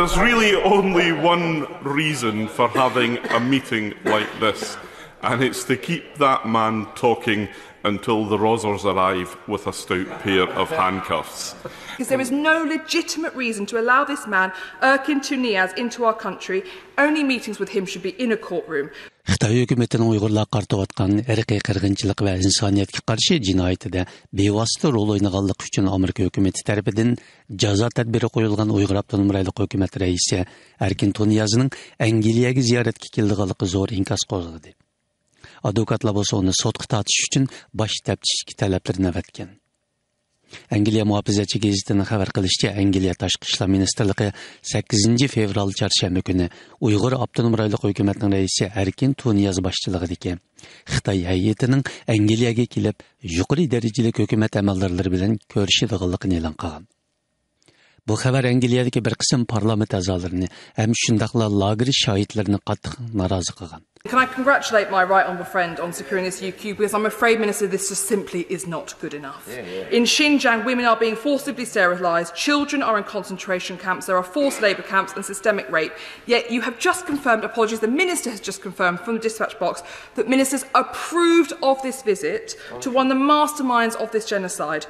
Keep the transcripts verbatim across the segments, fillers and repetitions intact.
There's really only one reason for having a meeting like this, and it's to keep that man talking until the Rozzers arrive with a stout pair of handcuffs. Because there is no legitimate reason to allow this man, Erkin Tuniyaz, into our country. Only meetings with him should be in a courtroom. خىتاي ھۆكۈمىتىنىڭ ئۇيغۇرلارغا قارىتىۋاتقان ئىرقىي قىرغىنچىلىق ۋە ئىنسانىيەتكە قارشى جىنايىتىدە بىۋاسىتە رول ئوينىغانلىقى ئۈچۈن ئامېرىكا ھۆكۈمىتى تەرىپىدىن جازا تەدبىرى قويۇلغان ئۇيغۇر ئاپتونوم رايونلۇق ھۆكۈمەت رەئىسى ئەركىن تۇنىيازنىڭ ئەنگلىيەگە زىيارەتكە كېلىدىغانلىقى زور ئىنكاس قوزغىدى. ئادۋوكاتلار بولسا ئۇنى سوتقا تارتىش ئۈچۈن باش تەپتىشكە تەلەپلىرىنى ئەۋەتكەن. ئەنگلىيە مۇھاپىزەتچى گېزىتىنىڭ خەۋەر قىلىشىچە، ئەنگلىيە تاشقى ئىشلار مىنىستىرلىقى سەككىزىنچى فېۋرال چارشەنبە كۈنى ئۇيغۇر ئاپتونوم رايونلۇق ھۆكۈمەتنىڭ رەئىسى ئەركىن تۇنىياز باشچىلىقىدىكى خىتاي ھەيئىتىنىڭ ئەنگلىيەگە كېلىپ، يۇقىرى دەرىجىلىك ھۆكۈمەت ئەمەلدارلىرى بىلەن كۆرۈشىدىغانلىقىنى ئېلان قىلغان. بۇ خەۋەر ئەنگلىيەدىكى بىر قىسىم پارلامېنت ئەزالىرىنى ھەم شۇنداقلا لاگېر شاھىتلىرىنى قاتتىق نارازى قىلغان. Can I congratulate my right honourable friend on securing this U Q? Because I'm afraid, Minister, this just simply is not good enough. In Xinjiang, women are being forcibly sterilised, children are in concentration camps, there are forced labour camps and systemic rape. Yet you have just confirmed, apologies, the Minister has just confirmed from the dispatch box that Ministers approved of this visit to one of the masterminds of this genocide.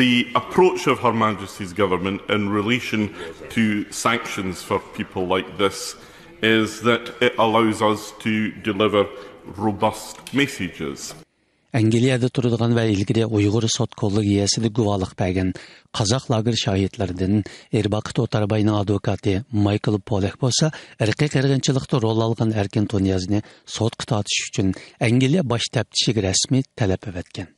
The approach of Her Majesty's Government in relation to sanctions for people like this is that it allows us to deliver robust messages. ئەنگلىيەدە تۇرىدىغان ۋە ئىلگىرى ئۇيغۇر سوت كوللېگىيەسىدە گۇۋاھلىق بەرگەن قازاق لاگېر شاھىتلىرىدىن ئېرباقىت ئوتارباينىڭ ئادۋوكاتى مايكل پولەك بولسا، ئىرقىي قىرغىنچىلىقتا رول ئالغان ئەركىن تۇنىيازنى سوتقا تارتىش ئۈچۈن ئەنگلىيە باش تەپتىشىگە رەسمىي تەلەپ ئەۋەتكەن.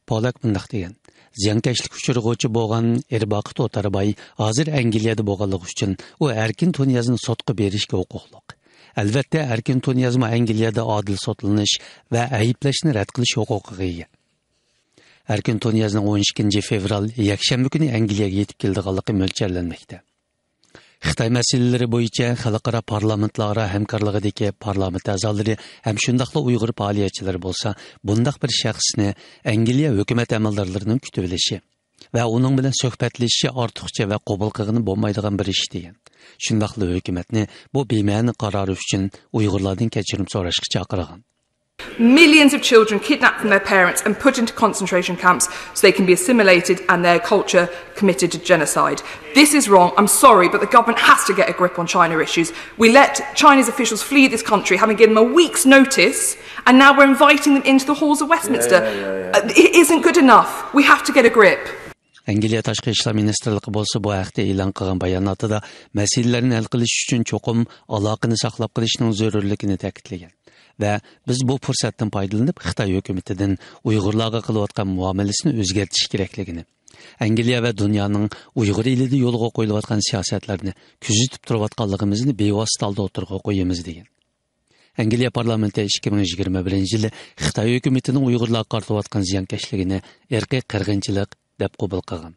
پولەك مۇنداق دېگەن: زىيانكەشلىك ئۇچرىغۇچى بولغان ئېرباقىت ئوتارباي ھازىر ئەنگلىيەدە بولغانلىقى ئۈچۈن ئۇ ئەركىن تۇنىيازنى سوتقا بېرىشكە ھوقۇقلۇق. ئەلۋەتتە، ئەركىن تۇنىيازمۇ ئەنگلىيەدە ئادىل سوتلىنىش ۋە ئەيىبلەشنى رەت قىلىش ھوقۇقىغا ئىگە. ئەركىن تۇنىيازنىڭ ئون ئىككىنچى فېۋرال يەكشەنبە كۈنى ئەنگلىيەگە يېتىپ كېلىدىغانلىقى مۆلچەرلەنمەكتە. خىتاي مەسىلىلىرى بويىچە خەلقئارا پارلامېنتلار ئارا ھەمكارلىقىدىكى پارلامېنت ئەزالىرى ھەم شۇنداقلا ئۇيغۇر پائالىيەتچىلىرى بولسا بۇنداق بىر شەخسنى ئەنگلىيە ھۆكۈمەت ئەمەلدارلىرىنىڭ كۈتۈۋېلىشى ۋە ئۇنىڭ بىلەن سۆھبەتلىشىشى ئارتۇقچە ۋە قوبۇل قىلغىلى بولمايدىغان بىر ئىش دېگەن. شۇنداقلا ھۆكۈمەتنى بۇ بىمەنە قارارى ئۈچۈن ئۇيغۇرلاردىن كەچۈرۈم سوراشقا چاقىرغان. Millions of children kidnapped from their parents and put into concentration camps so they can be assimilated and their culture committed to genocide. This is wrong. I'm sorry, but the government has to get a grip on China issues. We let Chinese officials flee this country, having given them a week's notice, and now we're inviting them into the halls of Westminster. Yeah, yeah, yeah, yeah. Uh, it isn't good enough. We have to get a grip. ئەنگلىيە تاشقى ئىشلار مىنىستىرلىقى بولسا بۇ ھەقتە ئېلان قىلغان باياناتىدا مەسىلىلەرنى ھەل قىلىش ئۈچۈن چوقۇم ئالاقىنى ساقلاپ قېلىشنىڭ زۆرۈرلۈكىنى تەكىتلىگەن ۋە بىز بۇ پۇرسەتتىن پايدىلىنىپ خىتاي ھۆكۈمىتىدىن ئۇيغۇرلارغا قىلىۋاتقان مۇئامىلىسىنى ئۆزگەرتىش كېرەكلىكىنى، ئەنگلىيە ۋە دۇنيانىڭ ئۇيغۇر ئېلىدە يولغا قويۇلۇۋاتقان سىياسەتلەرنى كۆزىتىپ تۇرۇۋاتقانلىقىمىزنى بىۋاسىتە ھالدا ئوتتۇرىغا قويىمىز، دېگەن. ئەنگلىيە پارلامېنتى ئىككى مىڭ يىگىرمە بىرىنچى يىلى خىتاي ھۆكۈمىتىنىڭ ئۇيغۇرلارغا قارىتىۋاتقان زىيانكەشلىكىنى ئىرقىي قىرغىنچىلىق دەپ قوبۇل قىلغان.